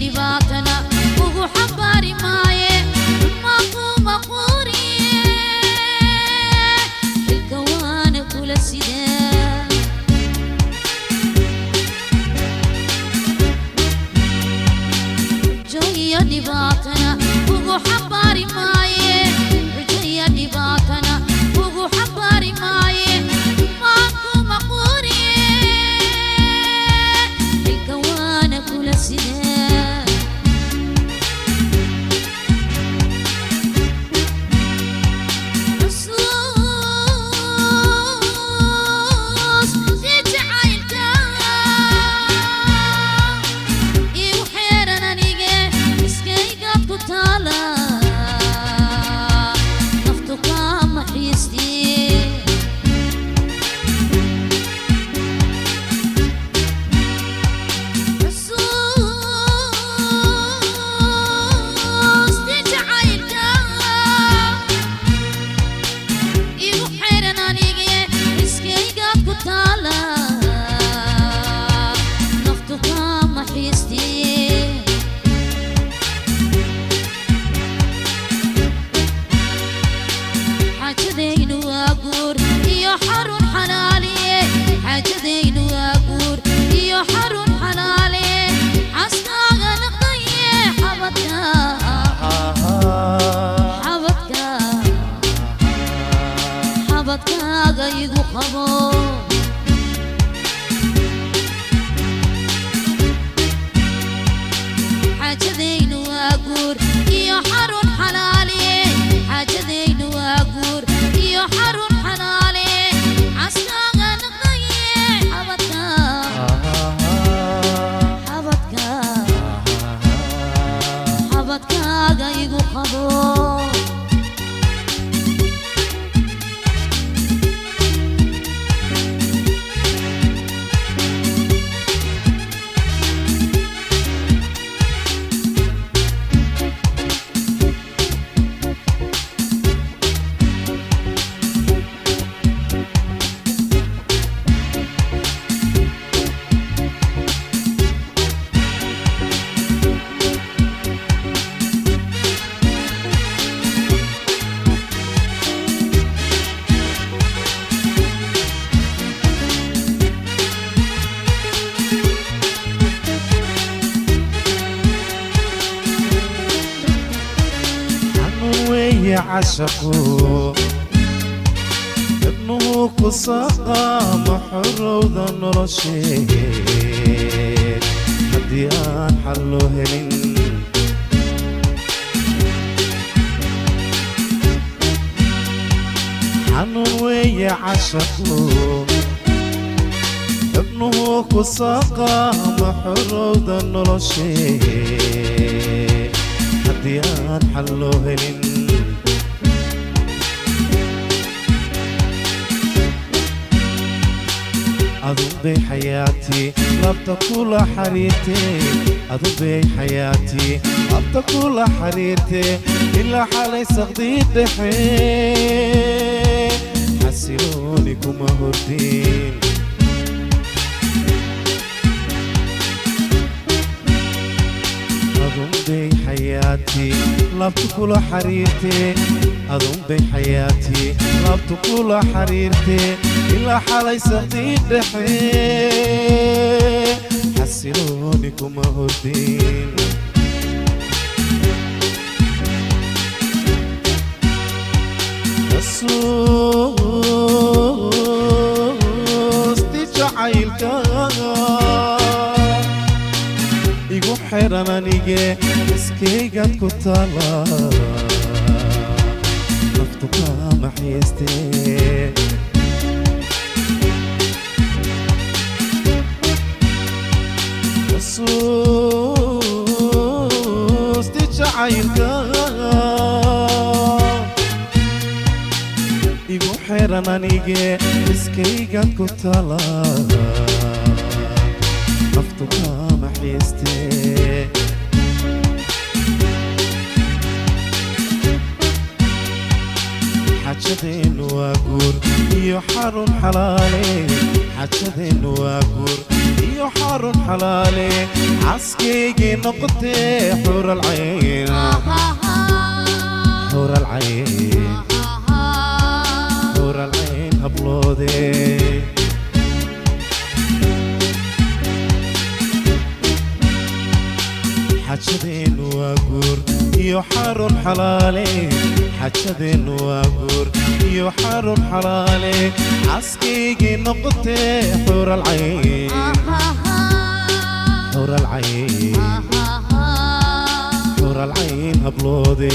Dhibaatana ugu xambaari maaye, maquuma quuriye, xilka waana kula sidaa. Xujo iyo dhibaatana ugu xambaari maaye, xujo iyo dhibaatana ugu xambaari maaye, maakuma quuriye, xilka waana kula sidaa. Xusuus jacaylka igu xeeran anige, iskaygaad ku taala, naftu kama xiistii. Xusuusti jacaylka igu xeeran anige, iskaygaad ku taala, naftu kama xiistii. Xaajadaynu waa guur iyo xarun xalaaliye, xaajadaynu waa guur iyo xarun xalaaliye, xaskaaga naqdaye, xabadka, xabadka, xabadkaaga igu qabo. Xaajadaynu waa guur iyo xarun xalaaliye, xaajadaynu waa guur iyo xarun xalaaliye, xaskaaga naqdaye, xabadka, xabadka, xabadkaaga igu qabo. Xanuun weeye cashaqu, ibnuhu ku saqaama, xorowda nolosheed haddii aan xal loo helin. Xanuun weeye cashaqu, ibnuhu ku saqaama, xorowda nolosheed haddii aan xal loo helin. Adunbay xayaatii labta kula xariirtee, adunbay xayaatii labta kula xariirtee, ilaa xalay saqdii dhexe xasilooni kuma hordin. Adunbay xayaatii labta kula xariirtee, adunbay xayaatii labta kula xariirtee, ilaa xalay saqdii dhexe xasilooni kuma hordin. Xusuusti jacaylka igu xidhan anige, iskaygaad ku taala, naftu kama xiistee. Xusuusti jacaylka igu xidhan anige, iskaygaad ku taala, naftu kama xiistee. Xaajadeennu waa guur iyo xarun xalaale, xaajadeennu waa guur Iyo xarun xalaale, xaaskaygii noqotee, xuralcayn, xuralcayn, xuralcayn habloode. Xajadeennu waa guur iyo xarun xalaale, xajadeennu waa guur iyo xarun xalaale, xaaskaygii noqotee, xuralcayn, xuralcayn, xuralcayn habloode.